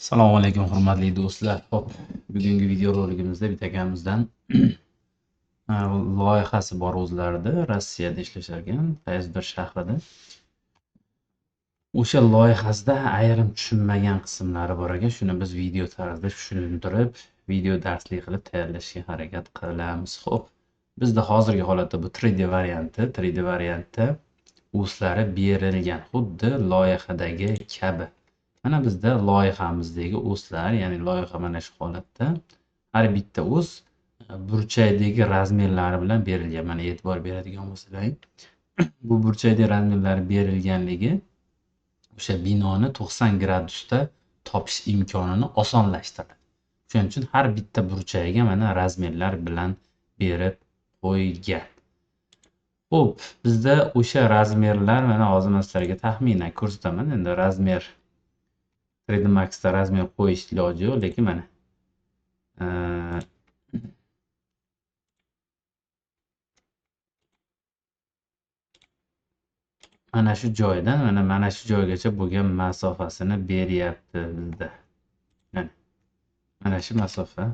Assalomu alaykum hurmatli do'stlar. Xo'p, bugungi videorolikimizda bitta akamizdan loyihasi bor o'zlarida, Rossiyada ishlashar ekan, qaysidir shahrida. O'sha loyihasida ayrim tushunmagan qismlari bor ekan, shuni biz video tarzida tushuntirib, video darslik qilib tayyorlashga harakat qilamiz. Xo'p, bizda hozirgi holatda bu 3D varianti, 3D variantda o'slari berilgan, xuddi loyihadagi kabi. Mana bizda loyihamizdagi o'slar, ya'ni loyiha mana shu holatda. Har bitta o's burchakdagi razmerlari bilan berilgan. Mana e'tibor beradigan bo'lsalaring, bu burchakdagi razmerlari berilganligi o'sha binoni 90 gradusda topish imkonini osonlashtiradi. Shuning uchun har bitta burchagiga mana razmerlar bilan berib qo'ygan. Xo'p, bizda o'sha razmerlar mana hozir men sizlarga taxminan ko'rsataman. Endi razmer 3D Max'da razmer qo'yish iloji yo'q, lekin mana mana shu joydan mana shu joygacha bo'lgan masofasini beryapti bizda. Mana shu masofa.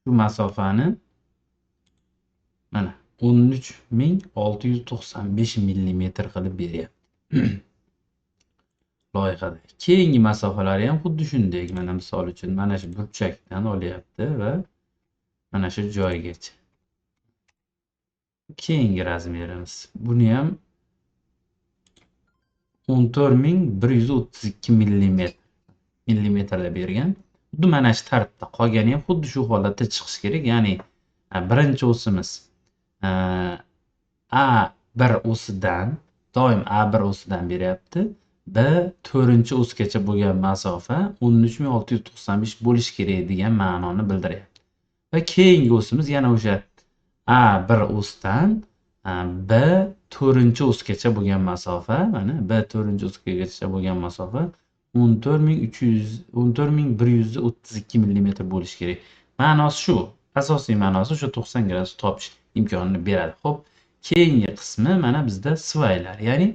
Shu masofani mana 13695 millimetr qilib beryapti. Loyihada. Keyingi masofalari ham xuddi shunday. Mana misol uchun mana shu burchakdan olyapti va mana shu joygacha. Keyingi razmerimiz. Buni ham 14132 millimetrda bergan. Xuddi mana shu tartibda qolgani ham xuddi shu holatda chiqishi kerak. Ya'ni birinchi o'simiz A1 o'sidan, doim A1 o'sidan beryapti. B 4-chi o'sgacha bo'lgan masofa 13695 bo'lishi kerak degan ma'noni bildiryapti. Va keyingi o'simiz yana o'sha A1 o'sdan B 4-chi o'sgacha bo'lgan masofa, mana B 4-chi o'sgacha bo'lgan masofa 14132 millimetr bo'lishi kerak. Ma'nosi shu, asosiy ma'nosi o'sha 90 gradus topish imkonini beradi. Xo'p, keyingi qismi mana bizda svaylar, ya'ni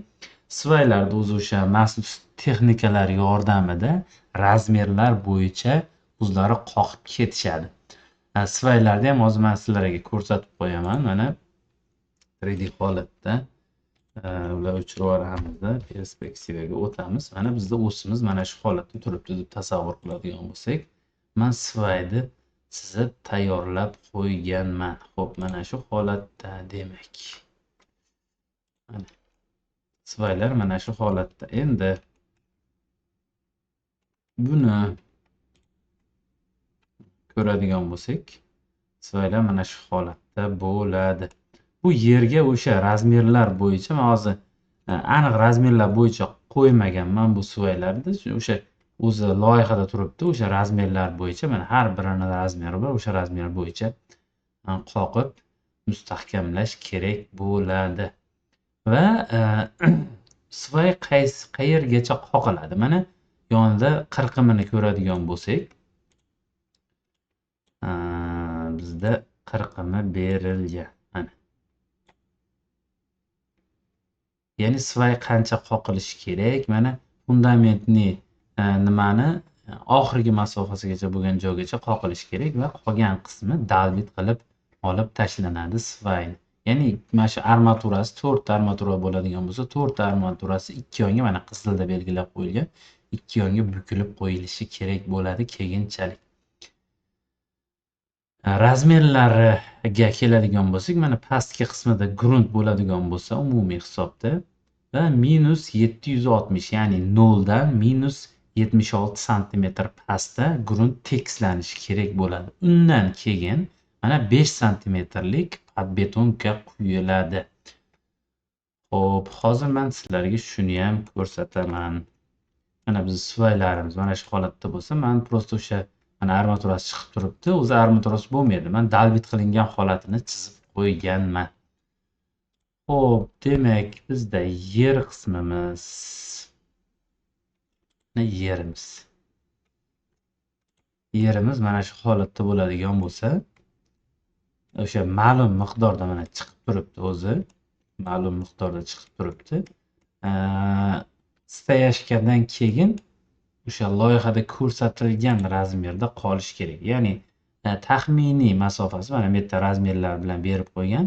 svaylarda o'zi o'sha maxsus texnikalar yordamida razmerlar bo'yicha o'zlari qoqib ketishadi. Svaylarni ham hozir men sizlarga ko'rsatib qo'yaman. Mana 3D holatda ular o'chirib yuboramizda perspektivaga o'tamiz. Mana bizda o'simiz mana shu holatda turibdi deb tasavvur qiladigan bo'lsak, men svayni chizib tayyorlab qo'yganman. Xo'p, mana shu holatda demak. Mana svaylar mana shu holatda. Endi buni ko'radigan bo'lsak, svaylar mana shu holatda bo'ladi. Bu yerga o'sha razmerlar bo'yicha men hozir aniq razmerlar bo'yicha qo'ymaganman bu svaylarni. O'sha o'zi loyihada turibdi, o'sha razmerlar bo'yicha mana har birini razmeri bor, o'sha razmer bo'yicha qoqib mustahkamlash kerak bo'ladi. Va svay qayergacha qoqiladi? Mana yonida qirqimini ko'radigan bo'lsak, bizda qirqimi berilgan. Mana. Ya'ni svay qancha qoqilishi kerak? Mana fundamentni nimani oxirgi masofasigacha bo'lgan joygacha qoqilishi kerak va qolgan qismi dalbit qilib olib tashlanadi svayni. Ya'ni mana shu armaturasi 4 ta armatura bo'ladigan bo'lsa, 4 ta armaturasi ikki yonga mana qizilda belgilab qo'yilgan, ikki yonga bukilib qo'yilishi kerak bo'ladi keyinchalik. Razmerlariga keladigan bo'lsak, mana pastki qismida grunt bo'ladigan bo'lsa, umumiy hisobda va -760, ya'ni 0 dan -76 santimetr pastda grunt tekislanishi kerak bo'ladi. Undan keyin mana 5 santimetrlik betonka quyiladi. Xo'p, hozir men sizlarga shuni ham ko'rsataman. Mana biz svaylarimiz mana shu holatda bo'lsa, men prosta o'sha mana armaturasi chiqib turibdi. O'zi armaturasi bo'lmaydi. Men dalbit qilingan holatini chizib qo'yganman. Xo'p, demak, bizda yer qismimiz, yerimiz. Yerimiz mana shu holatda bo'ladigan bo'lsa, o'sha ma'lum miqdorda mana chiqib turibdi o'zi. Ma'lum miqdorda chiqib turibdi. Stoyashkadan keyin o'sha loyihada ko'rsatilgan razmerda qolishi kerak. Ya'ni taxminiy masofasi mana bu yerda razmerlar bilan berib qo'ygan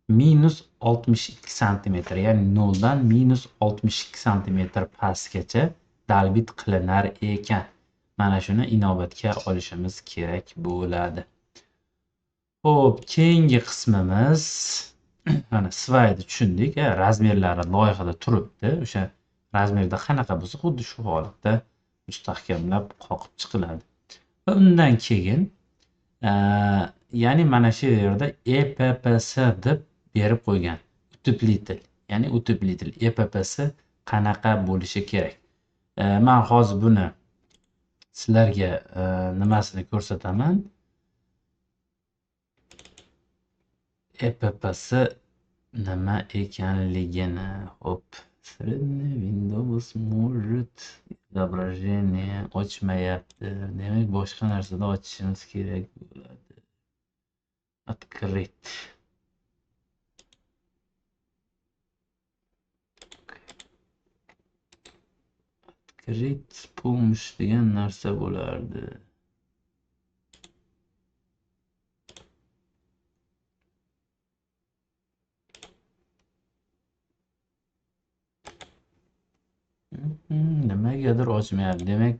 -62 santimetr, ya'ni 0 dan -62 santimetr pastgacha dalbit qilinar ekan. Mana shuni inobatga olishimiz kerak bo'ladi. Xo'p, keyingi qismimiz mana svayni tushundik, razmerlari loyihada turibdi. O'sha razmerda qanaqa bo'lsa, xuddi shu holatda mustahkamlab qoqib chiqiladi. Va undan keyin ya'ni mana shu yerda EPPS deb berib qo'ygan. Утеплитель, ya'ni утеплитель EPPS qanaqa bo'lishi kerak. Men hozir buni sizlarga nimasini ko'rsataman. EPPS nima ekanligini. Hop, средний Windows может изображение ochmayapti. Demak, boshqa narsada ochishimiz kerak bo'ladi. Открыть. Открыть помощь degan narsa bo'lardi. Nimagadir ochmayapti. Demak,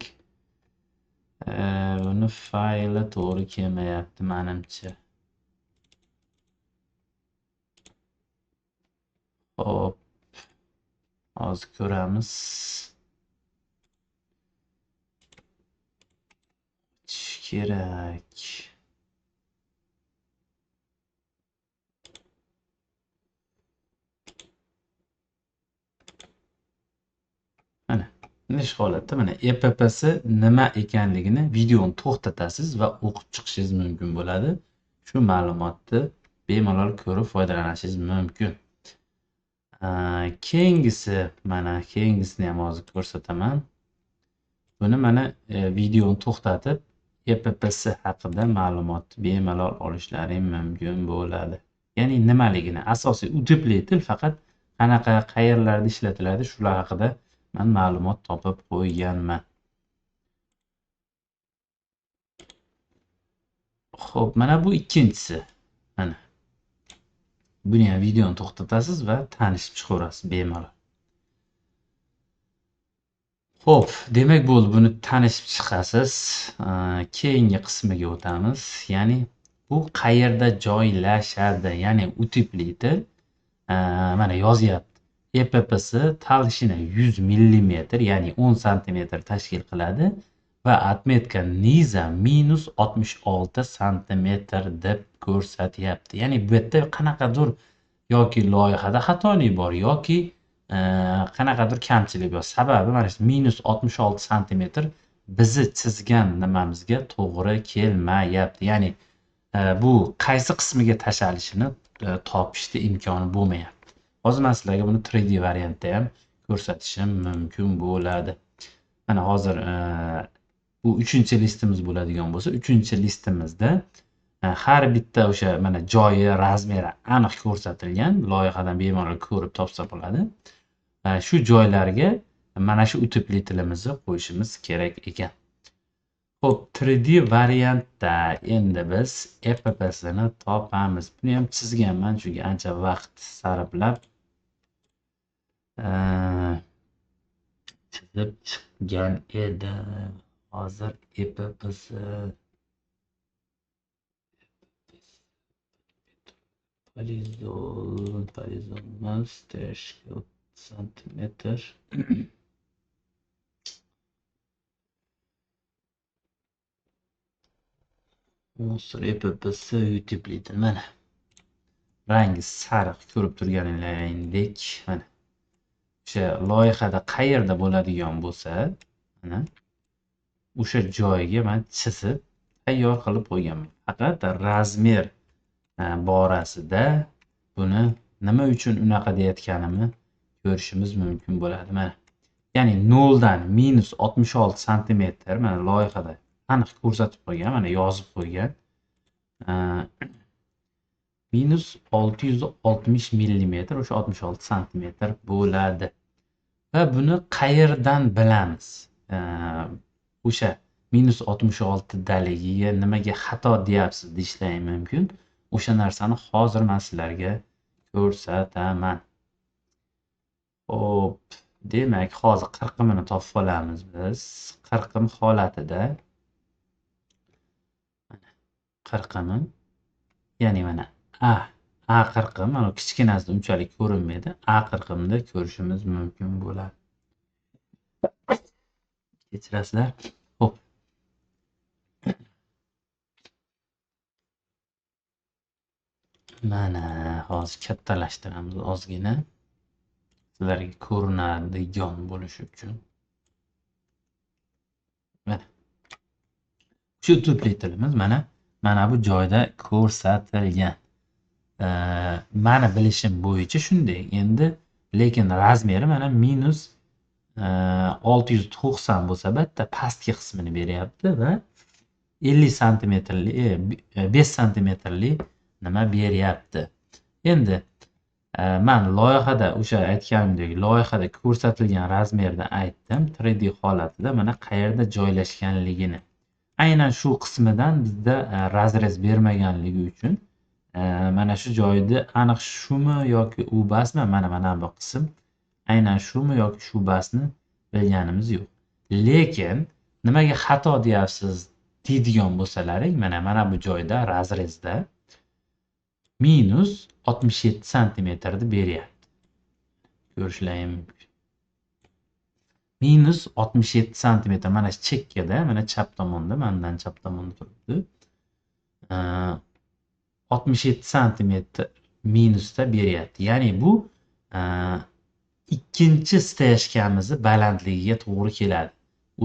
buni fayli to'g'ri kelmayapti menimcha. Xo'p, hozir ko'ramiz. Ochish kerak. Mana shu holatda mana EPPS nima ekanligini videoni to'xtatasiz va o'qib chiqishingiz mumkin bo'ladi. Shu ma'lumotni bemalol ko'rib foydalanishingiz mumkin. Keyingisi, mana keyingisini ham hozir ko'rsataman. Buni mana videoni to'xtatib EPPS haqida ma'lumotni bemalol olishlaring mumkin bo'ladi. Ya'ni nimaligini, asosiy утеплитель faqat qanaqa, qayerlarda ishlatiladi, shular haqida men ma'lumot topib qo'yganman. Xo'p, mana bu ikkinchisi. Mana buni ham videoni to'xtatasiz va tanishib chiqaverasiz bemalol. Xo'p, demak bo'ldi, buni tanishib chiqasiz. Keyingi qismiga o'tamiz. Ya'ni bu qayerda joylashadi? Ya'ni утеплитель mana yozyapti. EPPS толщина 100 millimetr, ya'ni 10 santimetr tashkil qiladi va отметка низа -66 santimetr deb ko'rsatyapti. Ya'ni bu yerda qanaqadir yoki loyihada xatolik bor yoki qanaqadir kamchilik bor. Sababi mana shu -66 santimetr bizni chizgan nimamizga to'g'ri kelmayapti. Ya'ni bu qaysi qismiga tashalishini topishda imkoni bo'lmayapti. Hozir men sizlarga buni 3D variantda ham ko'rsatishim mumkin bo'ladi. Mana hozir bu 3-listimiz bo'ladigan bo'lsa, 3-listimizda har bitta o'sha mana joyi, razmeri aniq ko'rsatilgan, loyihadan bemalol ko'rib topsa bo'ladi. Shu joylarga mana shu утеплителimizni qo'yishimiz kerak ekan. Xo'p, 3D variantda endi biz EPPSni topamiz. Buni ham chizganman, chunki ancha vaqt sarflab chizib chiqqan edim. Hozir EPPS polizol emas, santimetr. Monster EPPS утеплитель. Mana rangi sariq ko'rib turganingizdek, mana o'sha loyihada qayerda bo'ladigan bo'lsa, mana o'sha joyiga men chizib tayyor qilib qo'yganman. Faqat razmer borasida buni nima uchun unaqa deyotganimni ko'rishimiz mumkin bo'ladi. Mana ya'ni 0 dan -66 santimetr mana loyihada aniq ko'rsatib qo'ygan, mana yozib qo'ygan. -660 millimetr, o'sha 66 santimetr bo'ladi. Va buni qayerdan bilamiz? O'sha minus 66 daligiga nimaga xato deyapsiz deyishlaring mumkin. O'sha narsani hozir men sizlarga ko'rsataman. Xo'p, demak, hozir qirqimini topib olamiz biz. Qirqim holatida qirqimi, ya'ni mana A qirqim, mana kichkinasida unchalik ko'rinmaydi. A qirqimda ko'rishimiz mumkin bo'ladi. Kechirasizlar. Xo'p. Mana hozir kattalashtiramiz ozgina. Sizlarga ko'rinadigan bo'lishi uchun. Mana. Shu tupli tilimiz mana bu joyda ko'rsatilgan. Mani bilishim bo'yicha shunday. Endi lekin razmeri mana minus 690 bo'lsa, bitta pastki qismini beryapti va 50 santimetrli, 5 santimetrli nima beryapti. Endi men loyihada o'sha aytganimdek loyihada ko'rsatilgan razmerni aytdim. 3D holatida mana qayerda joylashganligini. Aynan shu qismidan bizda razrez bermaganligi uchun mana shu joyda aniq shumi yoki u basmi, mana bu qism aynan shumi yoki shu basni bilganimiz yo'q. Lekin nimaga xato deyapsiz deydigan bo'lsalaring, mana bu joyda razrezda minus 67 santimetrni beryapti. Ko'rishlaring mumkin. Minus 67 santimetr mana shu chekkada, mana chap tomonda, mendan chap tomonda turibdi. 67 santimetr minusda beryapti. Ya'ni bu ikkinchi steyashkamizni balandligiga to'g'ri keladi.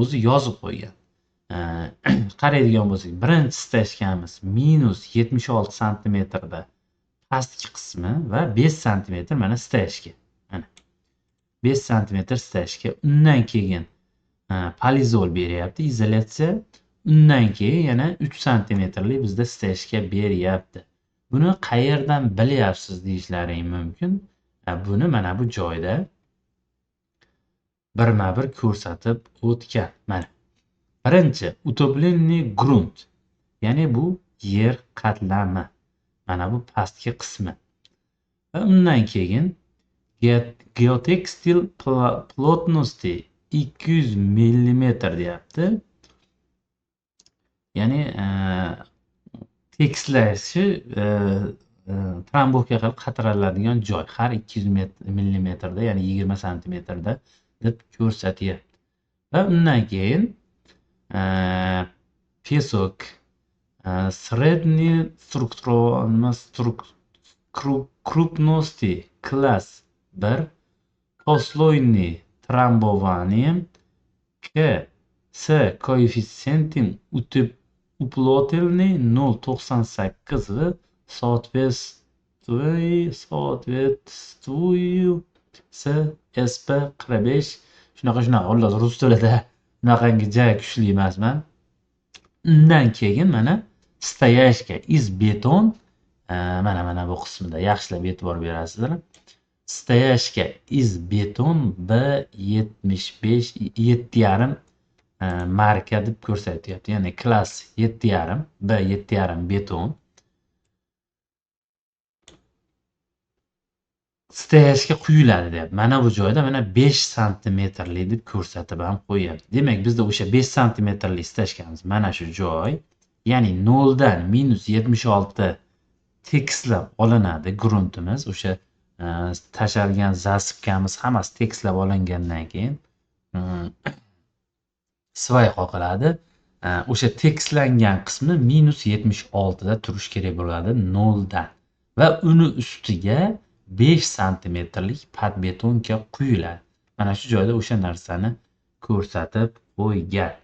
O'zi yozib qo'ygan. Qaraydigan bo'lsak, birinchi steyashkamiz minus 76 santimetrda pastki qismi va 5 santimetr mana steyashka. Mana 5 santimetr steyashka. Undan keyin polizol beryapti, izolyatsiya. Undan keyin yana 3 santimetrli bizda steyashka beryapti. Buni qayerdan bilyapsiz deyishlaring mumkin. Buni mana bu joyda birma-bir ko'rsatib o'tgan. Mana birinchi utoplenniy grunt, ya'ni bu yer qatlami. Mana bu pastki qismi. Va undan keyin geotekstil plotnosti 200 millimetr deyapti. Ya'ni tekslashi trambovka qilib qatiriladigan joy har 200 millimetrda, ya'ni 20 santimetrda deb ko'rsatyapti. Va undan keyin pesok средний крупности класс 1 послойный трамбование к с коэффициентом уплотнительный 0,98 в соответствую с SP 45. Shunaqa xullas rus tilida unaqangi ja kuchli emasman. Undan keyin mana стояшка из beton, mana bu qismida yaxshilab e'tibor berasizlar. Стояшка из beton B75 7,5 marka deb ko'rsatyapti. Ya'ni klass 7,5, B7,5 beton. Стояшка quyiladi deyapti. Mana bu joyda mana 5 santimetrli deb ko'rsatib ham qo'yyapti. Demak, bizda o'sha 5 santimetrli stoyashkamiz mana shu joy. Ya'ni 0 dan minus 76 tekislab olinadi gruntimiz. O'sha tashalgan zasipkamiz hammasi tekislab olingandan keyin svay qoqiladi. O'sha tekislangan qismi minus 76 da turish kerak bo'ladi 0 dan. Va uni ustiga 5 santimetrlik podbetonka quyiladi. Mana shu joyda o'sha narsani ko'rsatib qo'ygan.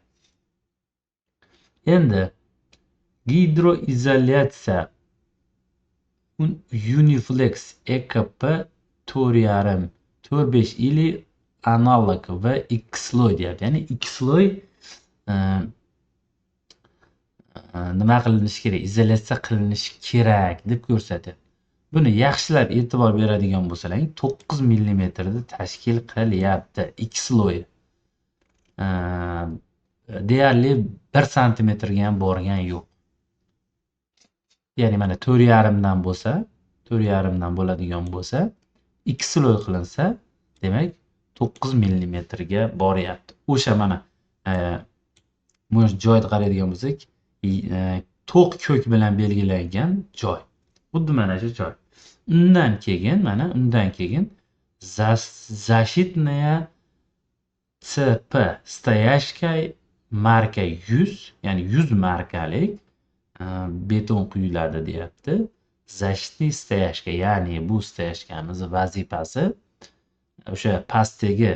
Endi gidroizolyatsiya Uniflex EKP 4,5 4,5 ili analog va X-sloy deyapti. Ya'ni X-sloy nima qilinishi kerak? Izolyatsiya qilinishi kerak deb ko'rsatyapti. Buni yaxshilab e'tibor beradigan bo'lsalaring, 9 millimetrda tashkil qilyapti X-sloy. Deyarli 1 santimetrga ham borgan yo'q. Ya'ni mana 4,5 dan bo'lsa, 4,5 dan bo'ladigan bo'lsa, 2 sloy qilinsa, demak 9 millimetrga boryapti. O'sha mana bu joyda qaraydigan bo'lsak, to'q ko'k bilan belgilangan joy. Xuddi mana shu joy. Undan keyin mana undan keyin защитная CP стояшка marka 100, ya'ni 100 markalik beton quyiladi deyapti. Защитный стояшка, ya'ni bu стояшкamiz vazifasi o'sha pastdagi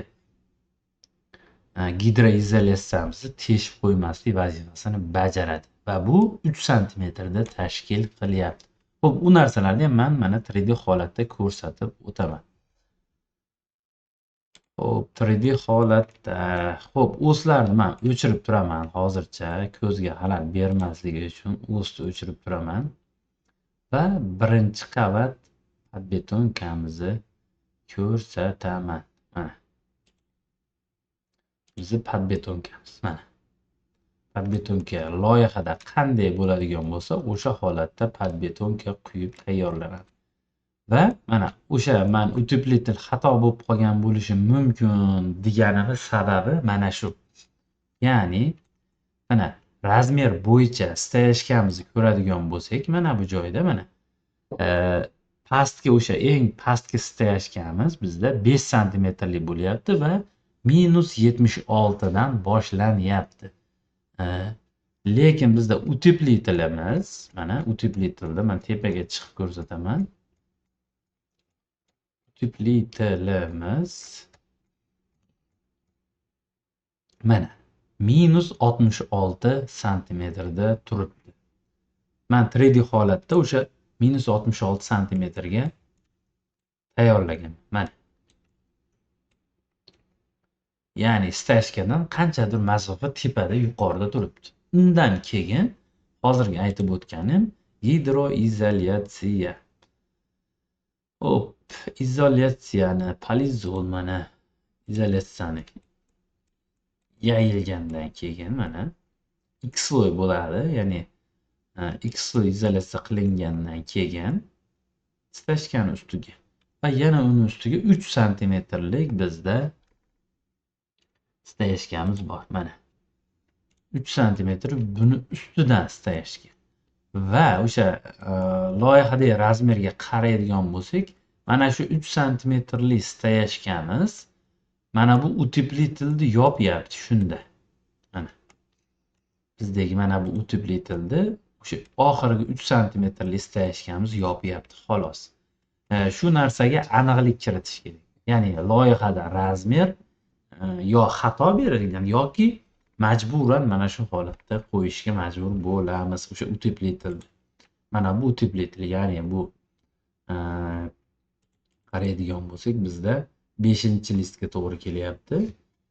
gidroizolyatsiyamizni teshib qo'ymaslik vazifasini bajaradi va bu 3 santimetrda tashkil qilyapti. Xo'p, u narsalarni ham men mana 3D holatda ko'rsatib o'taman. Xo'p, 3D holatda, xo'p, o'slarni men o'chirib turaman hozircha, ko'zga xalal bermasligi uchun o'sni o'chirib turaman. Va birinchi qavat podbetonkamizni ko'rsataman. Mana. Bizni podbetonkamiz mana. Podbetonka loyihada qanday bo'ladigan bo'lsa, o'sha holatda podbetonka quyib tayyorlanadi. Va mana o'sha men uteplitel xato bo'lib qolgan bo'lishi mumkin deganimiz sababi mana shu. Ya'ni mana razmer bo'yicha стояшкamizni ko'radigan bo'lsak, mana bu joyda mana pastki o'sha eng pastki стояшкamiz bizda 5 santimetrlik bo'lyapti va -76 dan boshlanyapti. Lekin bizda uteplitelimiz, mana uteplitelda men tepaga chiqib ko'rsataman. Uteplitelimiz mana -66 santimetrda turibdi. Men 3D holatda o'sha -66 santimetrga tayyorlagan. Mana. Ya'ni stashkadan qanchadir masofa tepada, yuqorida turibdi. Undan keyin hozirgi aytib o'tganim gidroizolyatsiya. Hop, izolyatsiyani polizol mana izolyatsiyani yayilgandan keyin mana X sloy bo'ladi, ya'ni X sloy izolyatsiya qilingandan keyin stashkani ustiga va yana uni ustiga 3 santimetrlik bizda stashkamiz bor. Mana 3 santimetr buni ustidan stashka. Va o'sha loyihadagi razmerga qaraydigan bo'lsak, mana shu 3 santimetrlik stashkamiz mana bu uteplitelni yopyapti shunda. Mana bizdagi mana bu uteplitelni o'sha oxirgi 3 santimetrlik stashkamiz yopyapti xolos. Shu narsaga aniqlik kiritish kerak. Ya'ni loyihada razmer yo xato berilgan yoki majburan mana shu holatda qo'yishga majbur bo'lamiz o'sha uteplitelni. Mana bu uteplitel, ya'ni bu qaraydigan bo'lsak bizda 5-listga to'g'ri kelyapti.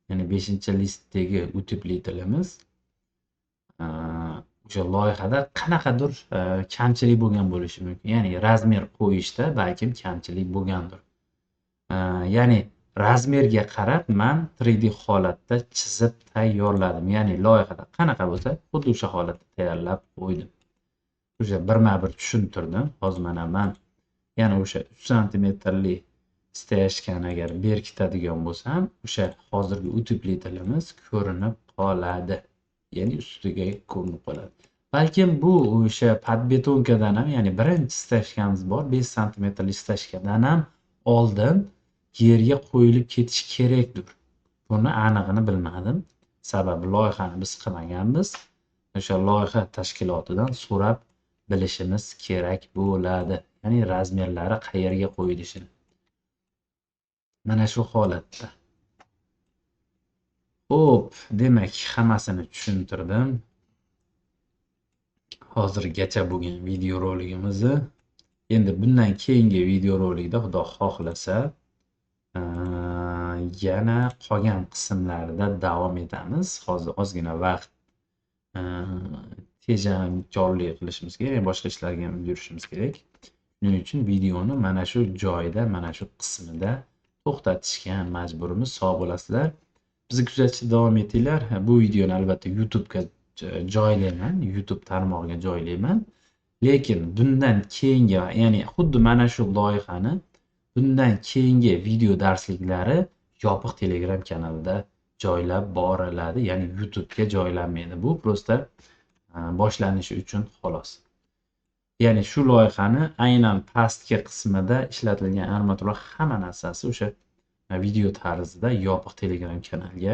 Ya'ni 5-listdagi uteplitelimiz o'sha loyihada qanaqadir kamchilik bo'lgan bo'lishi mumkin. Ya'ni razmer qo'yishda balkim kamchilik bo'lgandir. Ya'ni razmerga qarab men 3D holatda chizib tayyorladim. Ya'ni loyihada qanaqa bo'lsa, xuddi o'sha holatda tayyorlab qo'ydim. O'sha birma-bir tushuntirdim. Hozir mana men yana o'sha 3 santimetrlik stashkani agar berkitadigan bo'lsam, o'sha hozirgi uteplitelimiz ko'rinib qoladi. Ya'ni ustiga ko'rinib qoladi. Balkim bu o'sha podbetonkadan ham, ya'ni birinchi stashkamiz bor, 5 santimetrlik stashkadan ham oldin yerga qo'yilib ketish kerakdir. Buni anig'ini bilmadim. Sababi loyihani biz qilmaganmiz. O'sha loyiha tashkilotidan so'rab bilishimiz kerak bo'ladi. Ya'ni razmerlari qayerga qo'yilishini. Mana shu holatda. Xo'p, demak, hammasini tushuntirdim. Hozirgacha bo'lgan videoroligimizni. Endi bundan keyingi videorolikda Xudo xohlasa yana qolgan qismlarida davom etamiz. Hozir ozgina vaqt tejamkorlik qilishimiz kerak, boshqa ishlarga ham yurishimiz kerak. Shuning uchun videoni mana shu joyda, mana shu qismida to'xtatishga majburmiz. Sog' bo'lasizlar. Bizni kuzatishda davom etinglar. Bu videoni albatta YouTube'ga joylayman, YouTube tarmog'iga joylayman. Lekin bundan keyingi, ya'ni xuddi mana shu loyihani bundan keyingi video darsliklari yopiq Telegram kanalida joylab boriladi, ya'ni YouTube'ga joylanmaydi. Bu prosta boshlanishi uchun xolos. Ya'ni shu loyihani aynan pastki qismida ishlatilgan armaturalar hamma narsasi o'sha video tarzida yopiq Telegram kanalga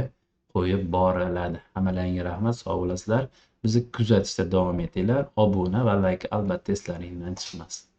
qo'yib boriladi. Hammalaringga rahmat, sog' bo'lasizlar. Bizni kuzatishda davom etinglar. Obuna va like albatta eslaringdan chiqmasin.